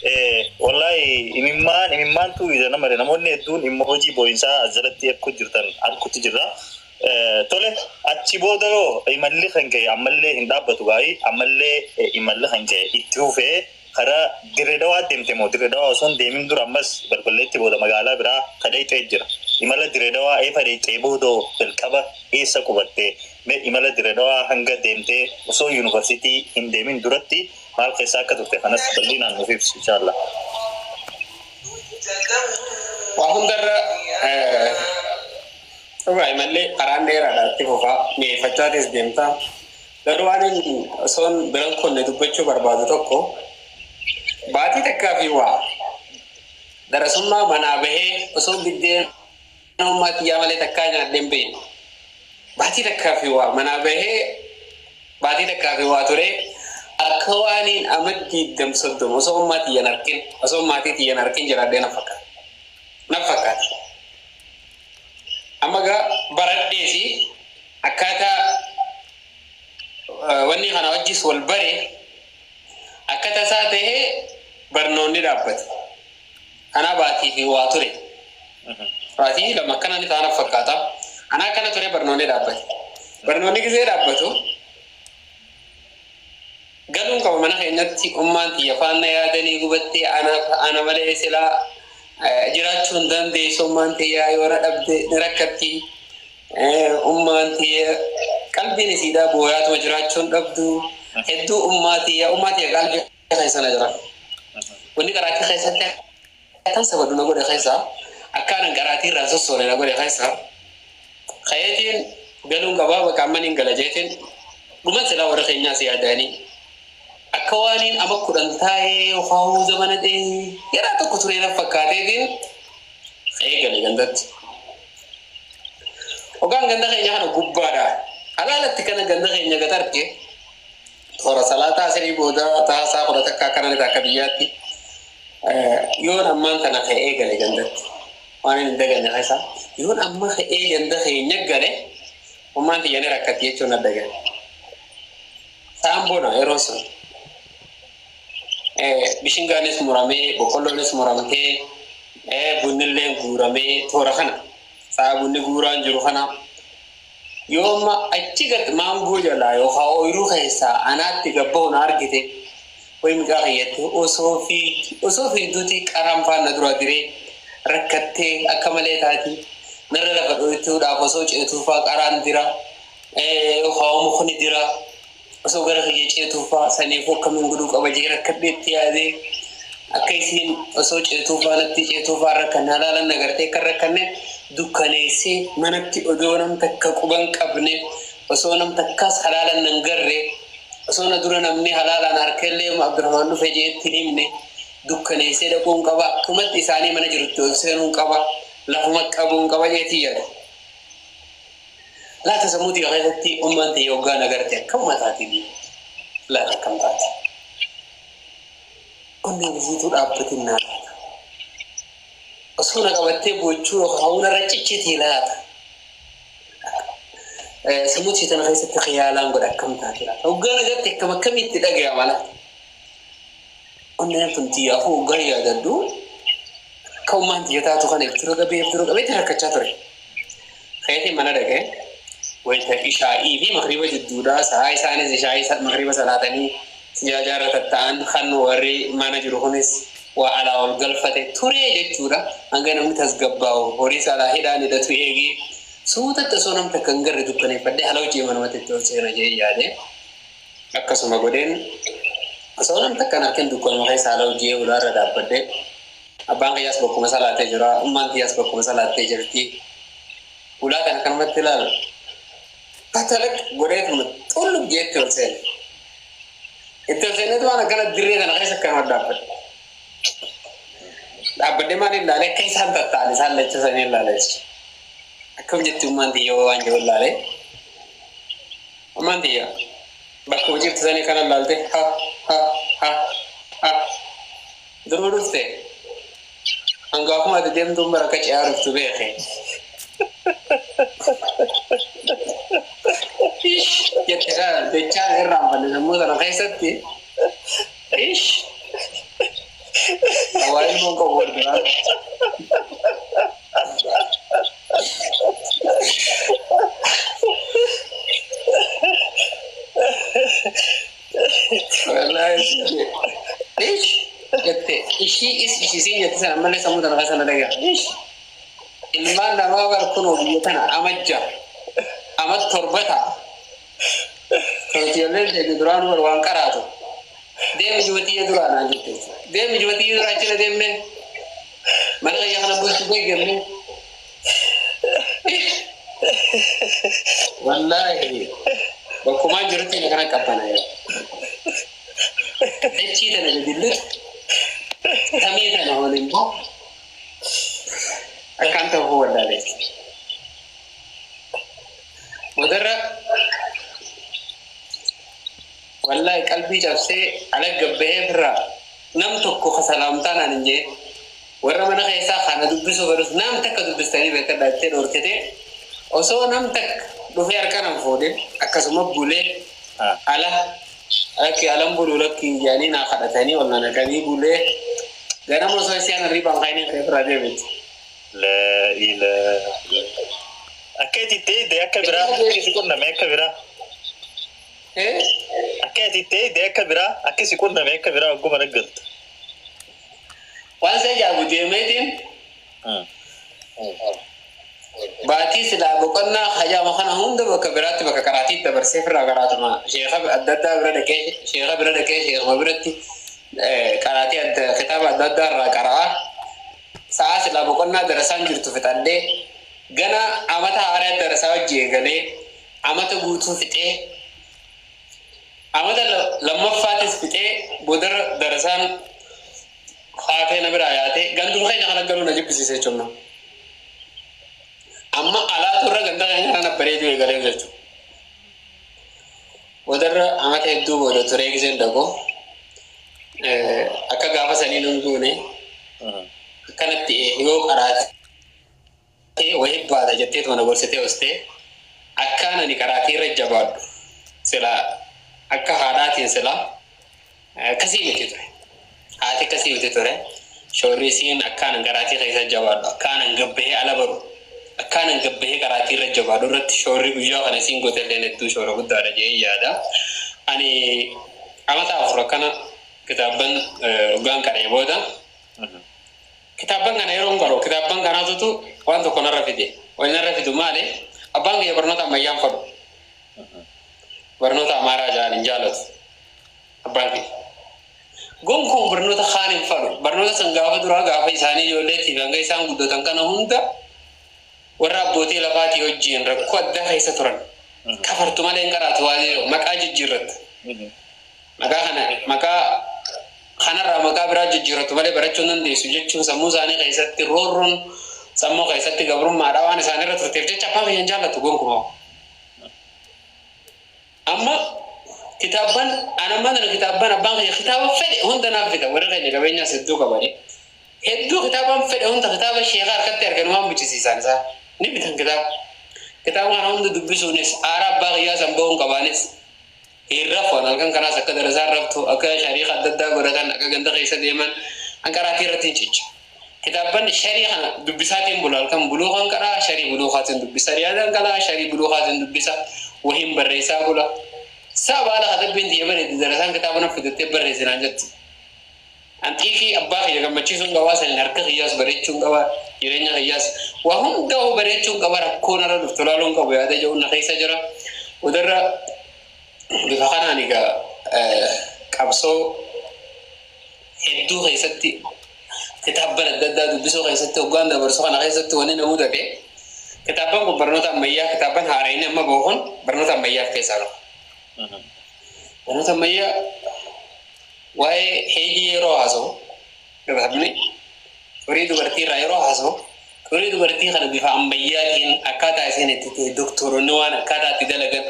Wallahi imimmaan imimmaantu ija nama namoonni hedduun immoo hojii boo'insaa as jalatti ergu jirtan argutti jirra. Tole, achi booda yoo imalli kan ka'e ammallee hin dhaabbatu gaa'ii, ammallee imalli kan ka'e itti fufee karaa Dirree Dawaa deemte moo Dirree Dawaa osoo hin deemin dura ammas balballeetti booda magaalaa biraa kadhayxee jira? Imala Dirree Dawaa eefa dheeyxee booda jalqaba eessa qubatte? Mee imala Dirree Dawaa hanga deemtee osoo yuunivarsiitii hin deemin duratti maal keessa akka turte kanas bal'inaan nuuf ibsi inshaallah. Waa hundarra dhugaa imallee karaan dheeraadha, itti fufaa mi'eeffachaatis deemta. Garuu waan inni osoon biran kunne dubbachuu barbaadu tokko, baatii takkaa fi waa darasummaa manaa bahee osoo biddeen ummaa tiyyaa malee takkaa nyaadhee hin beekne. Baatii takkaa fi waa manaa bahee, baatii takkaa fi waa ture, akka waaniin ama 20 30 osoo ummaa tiyyan arkin, osoo maatii tiyyan arkin jiraadhee na fakkaata. Na fakkaata. Amma gaa baradheesi akkaataa wanni kana wajjis wal bare, akka tasaa tahee barnoonni dhaabbate. Anaa baatii fi waa ture. Baatii 2 akkana ni taana fakkaata. Anaa akkana ture, barnoonni dhaabbate. Barnoonni gisee dhaabbatu galuun qaba mana keenyatti. Ummaan tiyya faana yaadanii gubattee, ana malee silaa jiraachuu hin dandeessu. Ummaan tiyya yoo na dhabde ni rakkatti. Ummaan tiyya qalbiin isiidhaa booyaatuma jiraachuu hin dhabdu. Hedduu ummaa tiyya qalbii keessa na jira. Wanni qaraatii keessatti akkan sabadu na godhe keessa, akkaanan qaraatii irraa sossoone na godhe keessa, kayeetiin galuun qabaa, bakka amma nin gala jeetiin dhuma silaa warra keenyaas yaadanii akka waaniin ama 10 taa'ee yookaan zamana dheeraa tokko turee na fakkaateetiin ka'ee gale gandatti. Hoggaan ganda keenya kana gubbaadha. Alaalatti kana ganda keenya gad arge, toora salaataa asirii booda taasaa 11 akkana akka biyyaatti. Yoon ammaan tana ka'ee gale gandatti, waan hin daganne keessa, yoon amma ka'ee ganda keenya gale ummaan tiyya ni rakkatti jechuun na dagane. Sa'aan bona yeroo sun. Bishingaanis muramee, boqqolloonis muramtee, bunnillee guuramee, toora kana sa'a bunni guuraan jiru kana, yoo amma achi gad maangoo jalaa yookaan ooyiruu keessaa anaatti gabbaa'u na argite, "Way mucaa kiyyatti," osoo fiigduuti qaraan faana dura diree rakkattee akka malee taati. Narra lafa dhoytuudhaaf osoo ceetuufaa qaraan dira yookaan mukni dira, osoo gara kiyya ceetuufaa saniifuu akkamiin godhuu qaba jee rakkadheetti yaadee, akka isiin osoo ceetuufaa natti ceetuufaa rakkanne halaalan nagartee akka rakkanne dukkaneessee manatti odoo nam takka quban qabne, osoo nam takkaas halaalan nan garre, osoo na dura namni halaalaan harkellee Abdurrahmaan dhufe jeetti hin himne, dukkaneessee dhaquun qaba, akkumatti isaanii mana jirutti ol seenuun qaba, lafuma qabuun qaba jeetii yaada. Laata sammuu tiyya keessatti ummaan tiyya hoggaa na garte akkam mataati laata, akkam taati? Onneen isiituu dhaabbatin naa laata? Osoo na qabattee boochuu yookaan narra ciccitii laata? Sammuu tiyya tana keessatti khiyaalaan godha, akkam taati laata? Hoggaa na garte akkam akkamitti dhagayama laata? Onneen tun tiyyaafuu hoggaa yaadadhu akka ummaan tiyya taatu kana iftira qabee iftira qabeetti rakkachaa ture. Kayeetiin mana dhaqee, wayita ishaa'ii fi makriiba jidduudha. Sa'a isaanis ishaa'ii makriiba salaatanii sijaajaarra tatta'an kan warri mana jiru kunis waa alaa ol galfate turee jechuudha. Hanga namni tasgabbaa'u horii salaa hidhaan hidhatu eegee, suutatti osoo namni takka hin garre dukkaneeffadhee hala hojii manumatti itti ol seena jee yaade. Akkasuma godheen, osoo namni takka hin arkin dukkanuma keessa haala hojii ulaarra dhaabbadhee, abbaan kiyyaas bakkuma salaatee jira, ummaan kiyyaas bakkuma salaattee jirti. Ulaa kana kanumatti ilaalu. Fatalaq godheetuma xullub jeetti ol seene. Itti ol seeneetu waan akkana dirree kana keessa akkanuma dhaabbadhe. Dhaabbadhee maal ilaalee, akka isaan tatta'an isaan lachuu sanii ilaalee jechuudha. Akkam jetti ummaan tiyya waan jiru ilaalee. Ummaan tiyya bakka hojii sanii kana ilaalte, "Ha ha ha ha, duruu dhufte, hangaafuma ati deemtuun bara akka ce'aa dhuftu beeke." "Ish," jette kana jechaan irraanfanne sammuu sana keessatti. Ish. Ilmoon qabu wal biraa. Wallaahi. Ish jette ishii is ishii siin jette sana ammallee sammuu tana keessa na dhagaa. Ish ilmaan namaa bar kunoo biyya tana amajja amat torba ta'a. Kan ijoolleen ta'e duraan bar waan qaraatu. Deemi jibatiyya duraa naan jette. Deemi jibatiyya duraa achira deemne. Mana kiyya kana bulchu geeggemne. Wallaahi bakkumaan jirutti inni kana qabbanaa. Dachii tana gadi lixu samii tana ol immoo akkaan ta'uu wallaalee. Boodarra wallaahi qalbii cabsee ala gabbahee firraa nam tokko ka salaamtaa naan hin jee warra mana keessaa kana dubbisuu fedhus nam takka dubbistanii beekadhaa jettee dhoorkitee osoo nam takka dhufee harka nan fuudhin akkasuma bulee ala lakki alan buluu lakki jedhanii naa kadhatanii ol na naqanii bulee ganama osoo isaan hirribaan kaa'anii ka'ee firraa deemiti. Laa ilaaha. Akka itti ta'e akka biraa akka si qunname akka biraa. Akka itti ta'e akka biraa akka si qunname akka biraa ogguma naggaltu. Waan isa ajaa'ibu deemeetiin baatii silaa boqonnaa hajaama kana hunda bakka biraatti bakka karaatiitti dabarsee firraa karaatuma sheeka adda addaa bira dhaqee sheeka bira dhaqee sheekuma biratti qaraatii adda kitaaba adda addaa irraa qara'aa sa'aa silaa boqonnaa darasaan jirtu fixadhee gana amata haaraa darasaa wajji eegalee amata guutuu fixee amata lammaffaatis fixee boodarra darasaan haatee na biraa yaatee ganduma keenya kana galuu na jibbisiise jechuudha. Amma alaatu irra ganda keenya kana bareedu eegalee jechuudha. Boodarra amata hedduu booda turee giseen dhaqoo akka gaafa sanii nun goone akkanatti yoo qaraatee wayii baata jettee mana gorsitee hostee akkaan ani qaraatii irra jabaadhu sila akka haadhaatiin sila akkasii miti ture. Haati akkasii miti ture. Shoorri isiin akkaan an qaraatii keessa jabaadhu akkaan an gabbahee ala baru akkaan an gabbahee qaraatii irra jabaadhu irratti shoorri guyyaa kana isiin goote illee hedduu shoora guddaadha jedhee yaada. Ani amata afur akkana kitaabban hoggaan qaree booda kitaabban kana yeroo qaru kitaabban kanaatutu waan tokko narra fide. Waan narra fidu maali? Abbaan kiyya barnoota ammayyaan fadhu. Barnoota amaaraa jaan hin jaalatu. Abbaan kiyya. Gonkuun barnoota kaan hin fadhu. Barnoota san gaafa duraa gaafa isaanii ijoolleetiif hanga isaan guddatan kana hunda warra abbootii lafaatii wajjin rakkoo addaa keessa turan. Kafartu malee hin qaraatu waa jedhu maqaa jijjiirratta. Maqaa kana maqaa kanarraa maqaa biraa jijjiirratu malee barachuu hin dandeessu jechuun sammuu isaanii keessatti roorroon sammuu keessatti gabrummaadha waan isaanirra turteef jecha abbaan kiyya hin jaallatu gonkumaa. Amma kitaabban anammaa tana kitaabban abbaan kiyya kitaaba fedhe hunda naaf fida warri keenya qabeenyaas hedduu qabani. Hedduu kitaaban fedhe hunda kitaaba sheekaa harkatti argan waan bichisiisan isaa ni bitan kitaaba. Kitaaba kana hunda dubbisuunis aara abbaa kiyyaa san bahuun qabaanis hin rafu halkan kanaas akka darasaan raftu akka shariika adda addaa godhatan akka ganda keessa deeman an qaraatii irratti hin cicha. Kitaabban sharii kana dubbisaatiin bula halkan buluu kan qaraa sharii buluu kaatiin dubbisa riyaadaan qalaa sharii buluu kaatiin dubbisa wahiin barreessaa bula. Saa baala katabbiin tiyya bareedde darasaan kitaaba na fidattee barreessinaan jetti. An xiiqii abbaa kiyya gammachiisuun qabaa saniin harka kiyyaas bareechuun qabaa jireenya kiyyaas waa hundaa'u bareechuun qabaa rakkoo narra dhuftu laaluun qabu yaada jedhu na keessa jira. Odarra bifa kanaan egaa qabsoo hedduu keessatti kitaabban adda addaa dubbisuu keessatti hoggaan dabarsuu kana keessatti wanni na mudate kitaabban kun barnoota ammayyaa kitaabban haaraan amma bahu kun barnoota ammayyaa of keessaa qaba. Barnoota ammayyaa waa'ee heejii yeroo haasa'u kitaabni horii dubartii irraa yeroo haasa'u horii dubartii kana bifa ammayyaatiin akkaataa isheen itti doktoroonni waan akkaataa itti dalagan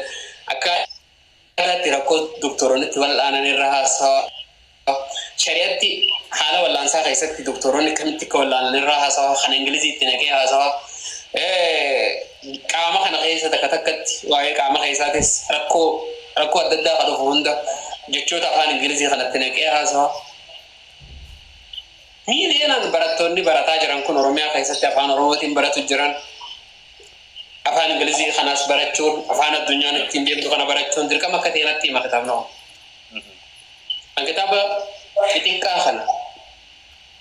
akkaataa itti rakkoo doktoroonni itti wal'aanan irra haasa'a. Shari'atti haala wal'aansaa keessatti doktoroonni akkamitti akka wal'aanan irra haasa'a kan Ingiliziitti naqee haasa'a. Qaama kana keessa takka takkatti waa'ee qaama keessaatis rakkoo rakkoo adda addaa kan dhufu hunda jechoota afaan Ingilizii kanatti naqee haasa'a. Miiliyoonaan barattoonni barataa jiran kun Oromiyaa keessatti afaan Oromootiin baratu jiran. Afaan Ingilizii kanaas barachuun, afaan addunyaan ittiin deemtu kana barachuun dirqama akka ta'e natti hima kitaabni. An kitaaba xixiqqaa kana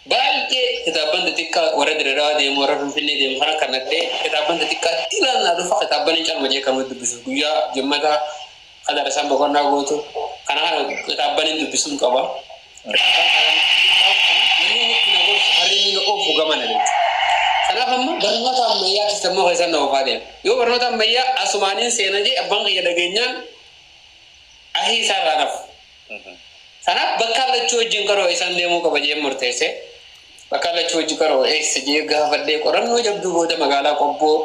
baay'ee kitaabban xixiqqaa warra Dirreedawaa deemu, warra Finfinnee deemu kana kan naqxee kitaabban xixiqqaa dilaan dhufa, kitaabban hin calma jee kan dubbisu guyyaa jimmataa kan isaan boqonnaa gootu kana kana kitaabban hin dubbisuun qaba. Kitaabban kana wanni inni itti na gorsu harri inni na oofu gamana jechuudha. Kanaaf amma barnoota ammayyaatti sammuu keessan na oofaa deema. Yoo barnoota ammayyaa asumaaniin seena jee abbaan kiyya dhageenyaan ahii isaarraa nafu. Kanaaf bakka lachuu wajjin qaroo isaan deemuu qaba jee murteesse. Bakka lachuu wajjin qaroo eessa jee gaafadhee qorannoo jabduu booda magaalaa Qobboo,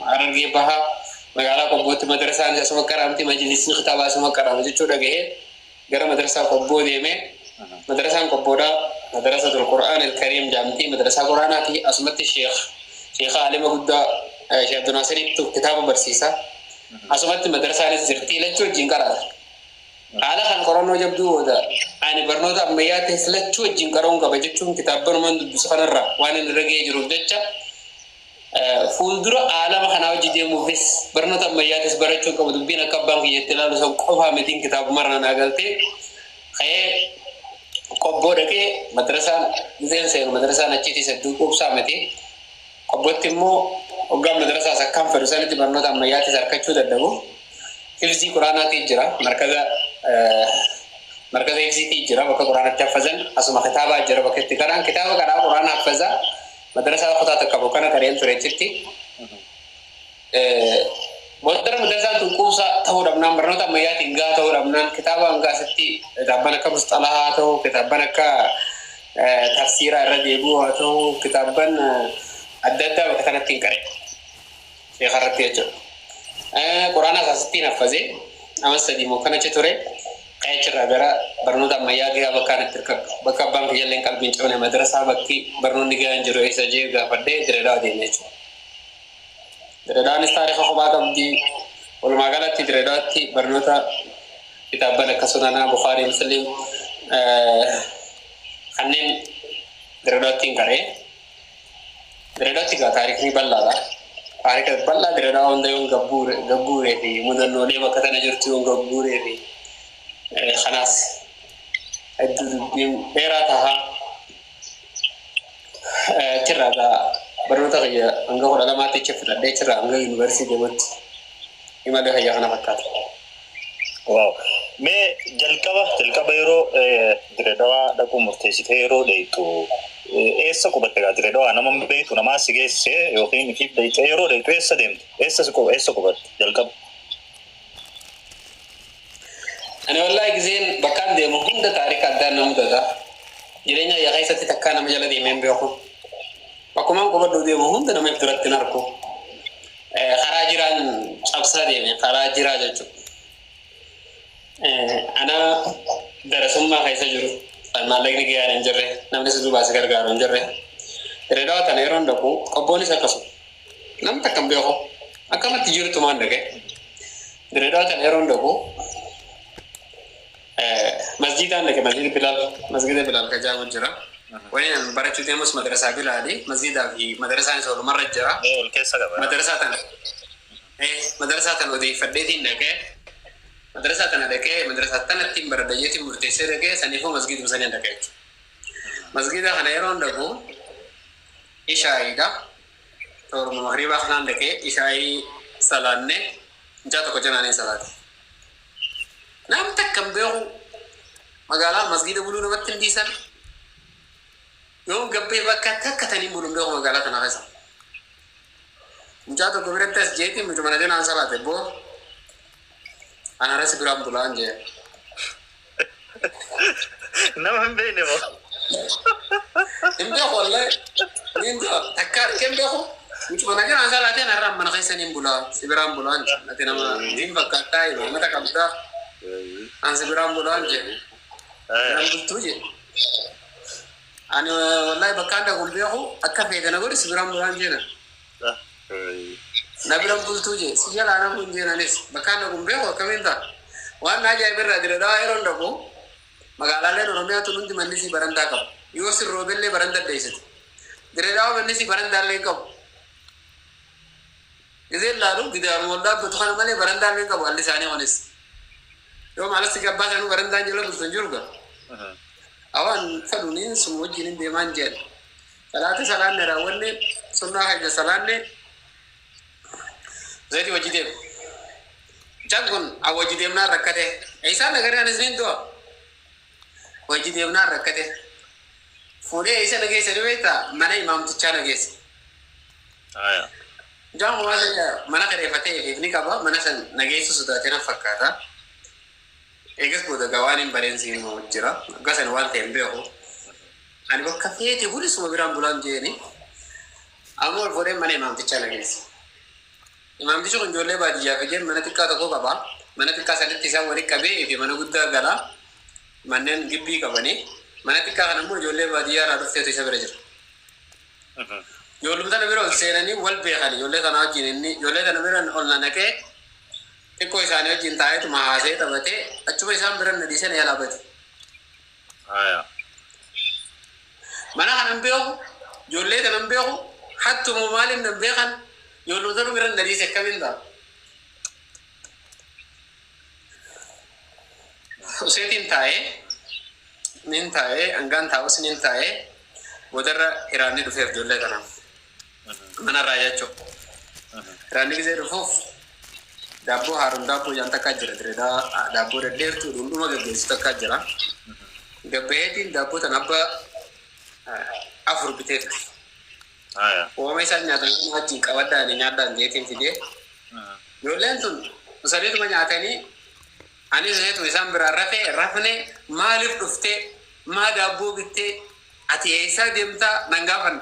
Harargee Bahaa, magaalaa Qobbootti madrasaan asuma qaraamti, majlisni kitaabaa asuma qaraama jechuu dhagahee gara madrasaa Qobboo deemee, madrasaan Qobboodhaa Madrasatul Qur'aan al-Kariim jaamtii, madrasaa Qur'aanaa fi asumatti sheekha alima guddaa Sheekh Abdulnaasiriitu kitaaba barsiisa. Asumatti madrasaanis jirti, lachuu wajjin qaraata. Haala kan qorannoo jabduu booda ani barnoota ammayyaa ta'es lachuu wajjin qaroon qaba jechuun kitaabbanumaan dubbisu kanarraa waan inni irra ga'ee jiruuf jecha fuuldura aalama kanaa hojii deemuufis barnoota ammayyaatis barachuu qabu, dubbiin akka abbaan kiyyatti ilaalu san qofaa mitiin kitaabumarraa naa galtee ka'ee Qobboo dhaqee madrasaan gizeen seenu madrasaan achiitis hedduu quubsaa miti. Qobbootti immoo hoggaan madrasaas akkaan fedhu sanitti barnoota ammayyaatis harkachuu dadhabu. Hifzii Quraanaatii jira. Markaza hifziitii jira bakka Quraanatti haffazan, asuma kitaabaa jira bakka itti qaraan kitaaba qaraa Quraana haffazaa madrasaa kutaa takka bokkana qareen ture achitti. Booddara madrasaan tun quubsaa ta'uu dhabnaan, barnoota ammayyaatiin gahaa ta'uu dhabnaan, kitaaba hanga asitti kitaabban akka musxalahaa haa ta'u, kitaabban akka tafsiiraa irra deebi'uu haa ta'u, kitaabban adda addaa bakka kanatti hin qare. Sheekha irratti jechuudha. Quraanaas asittiin haffazee ama 3 moo kan achi ture ka'ee achirraa gara barnoota ammayyaa gahaa bakka anatti hirkadhu. Bakka abbaan kiyyallee qalbiin cabne madrasaa bakki barnoonni gahaan jiru eessa jee gaafadhee Direedhaa deeme jechuudha. Direedhaanis taarika kophaa qabdi. Walumaa galatti Direedhaatti barnoota kitaabban akka Sunanaa, Bukhaarii, Muslim kanneen Direedhaatti hin qaree. Direedhaatti egaa taarikni bal'aadha. Taarika bal'aa Direedhaa hunda yoon gabbuuree fi mudannoolee bakka tana jirtu yoon gabbuuree fi kanaas hedduu dubbiin dheeraa taha. Achirraa egaa barnoota kiyya hanga 12tti achi fudhadhee achirraa hanga yuunivarsiitii deemutti imala kiyya kana fakkaata. Wow. Mee jalqaba yeroo Diredawaa dhaquu murteessitee yeroo dheeytu eessa qubatte gaa Diredawaa nama hin beektu, namaa si geesse yookiin ifiif dheeytee yeroo dheeytu eessa deemte? Eessa si eessa qubatte jalqaba? Ani wallaahi gizeen bakkaan deemu hunda taarika addaan na mudata. Jireenya kiyya keessatti takkaa nama jala deemee hin beeku. Bakkumaan qubadhu deemu hunda nama if duratti hin arku. Karaa jiraan cabsaa deeme, karaa jiraa jechuudha. Ana darasummaa keessa jiru maallaqni ga'aan hin jirre, namni si duubaa si gargaaru hin jirre. Direedawaa tana yeroon dhaqu Qobboonis akkasuma. Namni takka hin beeku. Akkamatti jirtumaan dhaqe. Direedawaa tana yeroon dhaqu masjiidaan dhaqe, masjiida Bilaal, masjiida Bilaal ka jaamu jira. Wani an barachuu deemus madrasaa Bilaali, masjiidaa fi madrasaan isa walumarra jira. Ol keessa qaba. Madrasaa tana odeeffadheetiin dhaqee, madrasaa tana dhaqee, madrasaa tanattiin baradha jeetiin murteessee dhaqee, saniifuu masgiiduma saniin dhaqee jechuudha. Masgiida kana yeroon dhaqu ishaayiidha. Tooruma magriibaa kanaan dhaqee ishaayii salaannee mucaa tokko jalaanii salaate. Namni takka hin beeku, magaalaa masgiida buluu namatti hin dhiisan. Yoon gabbee bakka takka taniin bulu hin beeku magaalaa tana keessa. Mucaa tokko biratti as jeetiin mucuma na jalaan salaate, boo ana rasi biraan bulaan jee. Nama hin beekne moo? Hin beeku wallahi. Niin du'a takka arkee hin beeku. Mucuma na jalaan salaatee narraan mana keessa niin bulaa si biraan bulaan jee. Ati nama diin fakkaattaa imaamata qabdaa an si biraan bulaan jee. Biraan bultuu jee. Ani wallahi bakkaan dhaqu hin beeku, akka feete na godhi, si biraan bulaan jeena. Na biraan bultuu jee, si jalaa na kun jeenanis bakkaan dhaqu hin beeku akkamiin ta'a. Waan na ajaa'iba irraa jira dawaa yeroon dhaqu magaalaaleen Oromiyaa tun hundi manni sii barandaa qaba. Yoo sirroobellee baranda dheessite. Direedhaa manni si barandaallee hin qabu. Gizeen laalu gidaaruma ol dhaabbatu kana malee barandaallee hin qabu alli isaanii kunis. Yoo maalas gabbaa sanuu barandaan jala bultu hin jiru gaa. Awaan fedhuuniin sun wajjin hin deemaan jedhe. Salaata salaanne raawwanne sunnaa keenya salaanne zayti wajji deemu. Mucaan kun wajji deemnaan rakkate. Isaan nagaree anis niin du'a. Wajji deemnaan rakkate. Fuudhee isa nageessa ni beektaa mana imaamtichaa nageessa. Mucaan kun waan mana kireeffatee ifiif ni qaba mana san nageessu sodaatee na fakkaata. Eegas booda gaa waan hin bareen siin jira. Akkasan waan ta'e hin beeku. Ani bakka feete bulisuma biraan bulaan jeeni. Amma ol fuudhee mana imaamtichaa nageessa. Imaamtichi kun ijoollee baadiyyaa fidee mana xiqqaa tokko qaba. Mana xiqqaa sanitti isaan walitti qabee fi mana guddaa gala. Manneen gibbii qabanii. Mana xiqqaa kana immoo ijoollee baadiyyaa irraa dhufteetu isa bira jira. Ijoolluma tana bira ol seenanii wal beekan ijoollee kana wajjin inni ijoollee tana bira ol nanaqee xiqqoo isaanii wajjin taa'eetuma haasee taphatee achuma isaan bira na dhiisee na jalaa bade. Mana kana hin beeku, ijoollee tana hin beeku, hattumu maaliin hin beekan, ijoolluma tana bira na dhiise akkamiin ta'a? Useetiin taa'ee, nin taa'ee, hangaan taa'us nin taa'ee, boodarra hiraanni dhufeef ijoollee tanaaf. Manarraa jechuudha. Hiraanni gisee dhufuuf daabboo haaruun daabboo jaan takkaa jira direedaa daabboo dhedheertuu dhundhuma gaggeessu takkaa jira. Gabbaheetiin daabboo tan abba 4 bitee fide. Ooma isaan nyaatan kun wajjin qabadhaan nyaadhaan jeetiin fidee. Ijoolleen tun sadiituma nyaatanii anis iseetu isaan biraa rafee rafne maaliif dhuftee maa daabboo bittee ati eessaa deemtaa nan gaafanne.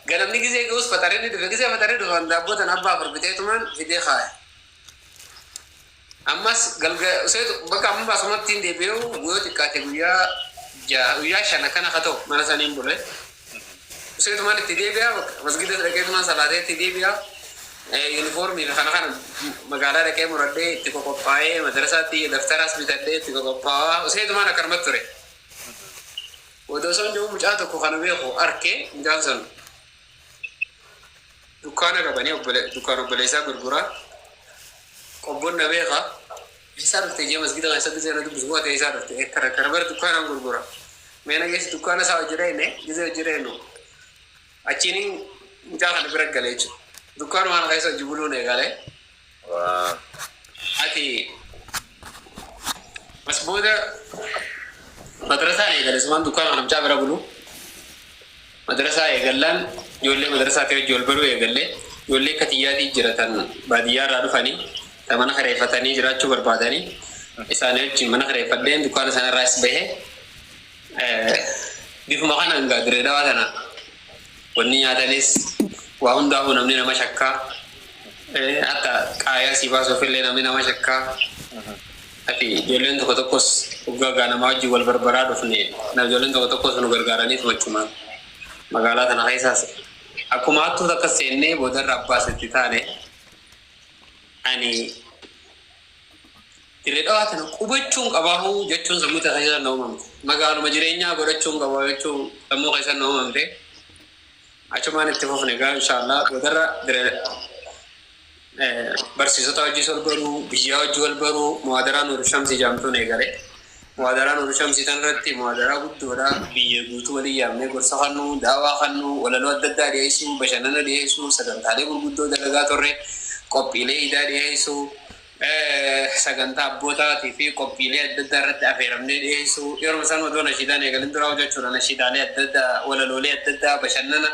Ganamni gisee ga'us faxaree ni dhufe gisee faxaree dhufan daabboo tan abbaa 4 biteetumaan fidee kaa'e. Ammas galga useetu bakka amma asumatti hin deebi'u yoo xiqqaate guyyaa 6 guyyaa 5 akkana haa ta'u mana saniin bule. Useetumaan itti deebi'a masgida dhaqeetumaan salaatee itti deebi'a. Yuunifoormii fi kana kana magaalaa dhaqee muradhee itti qoqophaa'ee madarasaatti daftaraas bitadhee itti qoqophaa'aa useetumaan akkanumatti ture. Booda osoo hin jiru mucaa tokko kana beeku arke mucaan sun dukkaana qabanii dukkaan obboleessaa gurguraa qobboon na beeka. Eessaa dhufte jee masgida keessatti seena dubbisu bu'aa ta'e eessaa dhufte akkana akkana bara dukkaanaan gurgura. Mee na geessi dukkaana isaa hojii dhayne gisee hojii dhaynu achiin mucaa kana bira gale jechuudha. Dukkaanuma kana keessa hojii buluun eegale. Ati as booda madrasaan eegale sumaan dukkaana kana mucaa bira bulu. Madrasaa eegallaan ijoollee madrasaa ta'e hojii wal baruu eegalle ijoollee akka tiyyaatii jira tan baadiyyaa irraa dhufanii tan mana kireeffatanii jiraachuu barbaadanii isaanii wajjin mana kireeffadheen dukkaana sana irraas bahe bifuma kanaan gaa dirree dhawaa tana wanni nyaatanis waa hundaafuu namni nama shakkaa hatta qaayaa sii baasuuf illee namni nama shakkaa ati ijoolleen tokko tokkos waggaa gaa namaa wajjin wal barbaraa dhufne ijoolleen tokko tokkos nu gargaaranii tumachumaan magaalaa tana keessaas akkuma hattuu takka seennee boodarra abbaas itti taane ani dirree dhawaa tana qubachuun qabaahuu jechuun sammuu keessa na uumamte. Magaaluma jireenyaa godhachuun qabaa jechuun sammuu keessa na uumamte. Achumaan itti fufne gaa inshaallah boodarra dirree barsiisota wajjin wal baruu, biyyaa wajjin wal baruu, muwaadaraa Nuuru Shamsii jaamtuun eegale. Muwaadaraa Nuuru Shamsii tan irratti muwaadaraa guddoodha. Biyya guutuu walii yaamnee gorsa kannuu, daawaa kannuu, walaloo adda addaa dhiyeessuu, bashannana dhiyeessuu, sagantaalee gurguddoo dalagaa turre, qophiilee idaa dhiyeessuu, sagantaa abbootaatii fi qophiilee adda addaa irratti affeeramnee dhiyeessuu. Yeroo isaan odoo nashiidaan eegalin duraa hojjechuudha. Nashiidaalee adda addaa, walaloolee adda addaa, bashannana,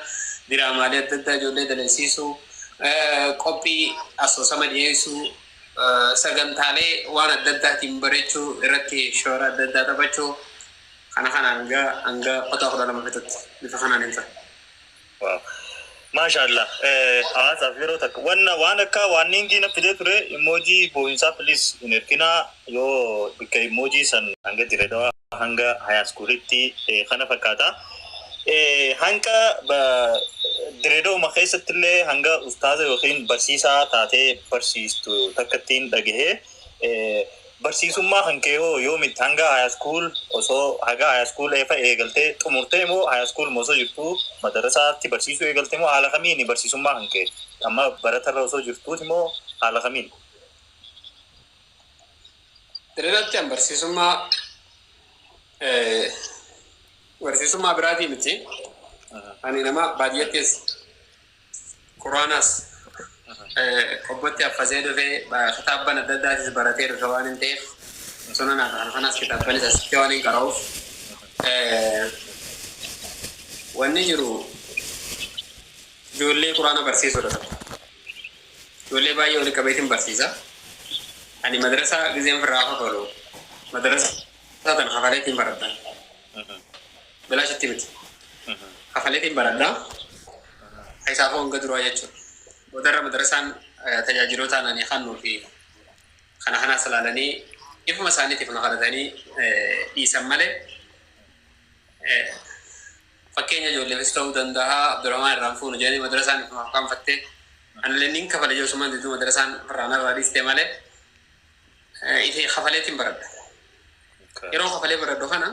diraamaalee adda addaa ijoollee dalagsiisuu, qophii asoosama dhiyeessuu, sagantaalee waan adda addaatiin bareechuu irratti shoora adda addaa taphachuu kana kana hanga kutaa 12 fixutti bifa kanaan hin ture. Maashaallah. Hawaasaaf yeroo takka wanna waan akka waan ningi na fidee ture emoji boo'insaa please hin erginaa yoo bakka emoji san hanga dirree dhawaa hanga hayaaskuulitti kana fakkaata. Hanga dirree dhawuma keessatti illee hanga ustaaza yookiin barsiisaa taatee barsiistu takka ittiin dhagahee Barsiisummaa kan kee hoo yoomitti hanga high school osoo haga high school eefa eegaltee xumurtee moo high school osoo jirtuu madarasaatti barsiisuu eegaltee moo haala kamiin barsiisummaa kan kee amma baratarra osoo jirtuuti moo haala kamiin? Diriiratti an barsiisummaa barsiisummaa biraatii miti. Ani nama baadiyyaattis quraanaas qobbotti affasee dhufee kitaabban adda addaatis baratee dhufe waan hin ta'eef, sunanaa kana kanas kitaabbanis asitti waan hin qara'uuf, wanni jiru ijoollee quraana barsiisuudha tokko. Ijoollee baay'ee walitti qabeetiin barsiisa. Ani madrasaa gizeen firraa kafalu madrasaa tan kafaleetiin baradha. Bilaashitti miti. Kafaleetiin baradha. Isaafuu hanga duraa jechuudha. Boodarra madrasaan tajaajiloota ani kannuu fi kana kanas ilaalanii ifuma isaaniitiif na kadhatanii dhiisan malee, fakkeenya ijoolleefis ta'uu danda'a, Abdurrahmaan irraan fuunu jedhanii madrasaan ifuma kaanfattee anillee nin kafale jechuun diduu madrasaan irraan irraa dhiiste malee ifi kafaleetiin baradha. Yeroo kafalee baradhu kana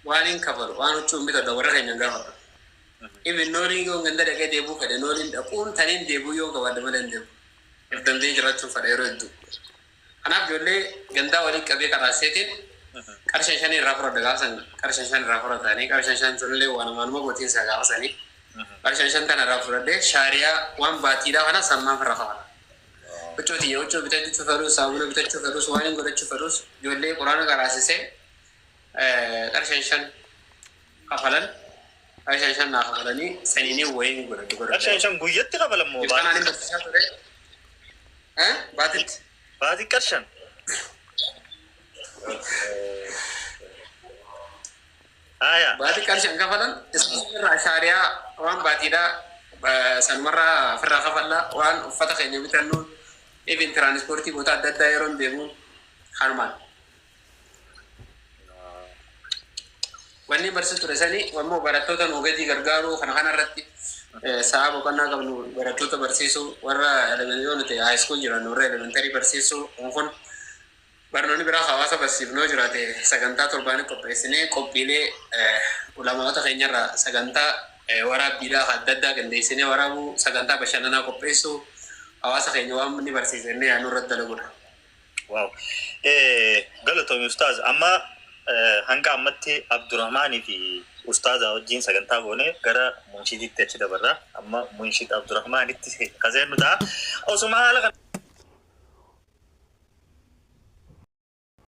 waan hin kafalu, waan huccuu hin bitadha, warra keenya hin gaafadhu. Ibin nooliin yoo ganda dhaqee deebuu fedhe, nooliin dhaquun taniin deebuu yoo qabaadhe malee hin deebu. If danda'ee jiraachuun fedha yeroo hedduu. Kanaaf ijoollee gandaa waliin qabee karaaseetiin qarshan 5 irraa fudhadha. Gaafa san qarshan 5 irraa fudhatanii, qarshan 5 sunillee waan waanuma gootiinsa gaafa sanii. Qarshan 5 tana irraa fudhadhee shaariyaa waan baatiidhaa kana sammaan irraa kafala. Huccuu tiyya huccuu bitachuu fedhus, saamuna bitachuu fedhus, waan hin godhachuu fedhus, ijoollee quraana qaraasisee qarshan 5 kafalan, qarshan 5 naa kafalanii saniinii wayiin godhadhu godhadhe. Qarshan 5 guyyatti kafalan moo Ibsanaan hin baatitti? Barsiisaa ture. Baatitti. Baatii qarshan. Haya. Baatii qarshan kafalan, irraa shaariyaa waan baatiidhaa sanumarraa ofirraa kafallaa, waan uffata keenya bitannuun, even tiraanispoortii goota adda addaa yeroo deemu kanumaan. Wanni barsiisu ture sanii ammoo barattoota nu gadi gargaaruu kana kana irratti sa'a boqonnaa qabnu barattoota barsiisuu, warra yoo nuti high school jiran warra elementary barsiisuu kun, barnoonni biraa hawaasa barsiifnoo jiraate sagantaa torbaanii qopheessinee, qophiilee ulamaota keenyarraa sagantaa waraabbiidhaa adda addaa qindeessinee waraabuu, sagantaa bashannanaa qopheessuu, hawaasa keenya waan inni barsiisannee yaadnu irratti dalagudha. Wow. Galatoomi ustaaz. Amma hanga ammatti Abdurrahmaanii fi ustaaza wajjin sagantaa goone gara munshiditti achi dabarra. Amma munshid Abdurrahmaanitti kaseennu ta'a. Osuma haala kana